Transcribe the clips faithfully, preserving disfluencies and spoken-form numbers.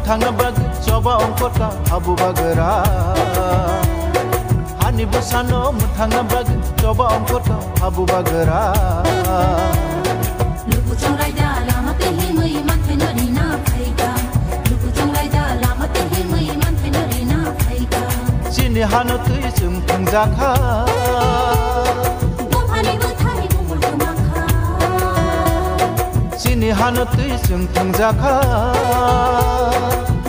Thangna bagwi choba ongkota habu bagra. Hani bwsano mwthangna bagwi choba ongkota habu bagra. Lukuchung raida lama tei himwi manthai no rina phaika. Lukuchung raida lama tei himwi manthai no rina phaika. Chini hano twi chwng thwngjakha. Dophani bwthai bumul kwmakha. Chini hano twi chwng thwngjakha.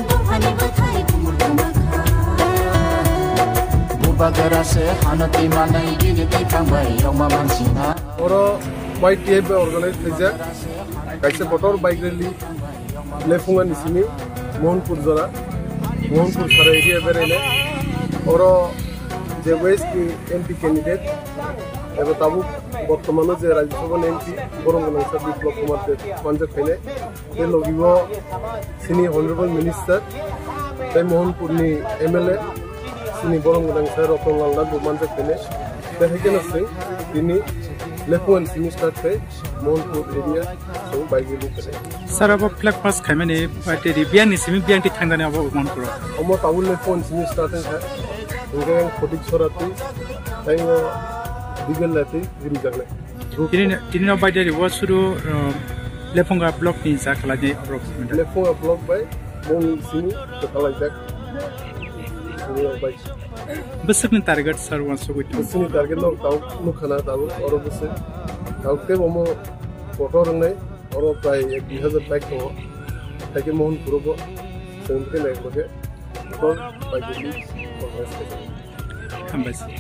Dophani bwthai bumul kwmakha. Bubagra se hano twi manai bini twi thangbai yongma mansina. Oro Y T F bai organize khaijak kaisa kotor bike rally. Lephunga ni simi Mohanpur jora, Mohanpur sara area beraina. Oro je West ni M P candidate, eba tabuk bortomano je Rajya Sabha ni M P, borom gwnang sa Biplab Kumar Deb manjak phainai. Tei logi o sini Honorable Minister, tei Mohanpur ni M L A, sini borom gwnang sa Ratan Lal Nath bo manjak phainai. Tei hai kheno se tini Lephunga ni simi start khai Mohanpur area. Sir, abo flag mast khaimani, bai tei ri biyang ni simi biyang twi thangdani abo Mohanpur o. Omo tabuk le phone simi start wngkha. Hingke ang Photik Sora twi, tei o Digel Lati rimjaknai. Tini, tini no bai tei ri o suru, uh, Lephunga block ni ja khlai ni rok. Lephunga block bai mung simi kwtalaijak. Simi rok bai. Bwswkni target sir wansugwi tongo. Bwswkni target no tau nukha na tabuk oro bwswk. Tau tei omo kotor wngnai oro prai ek dui hazar bike tongo. Haikhe Mohanpur o bo chwng tei nai khe kotor bike ni progress khe. Hambai sir.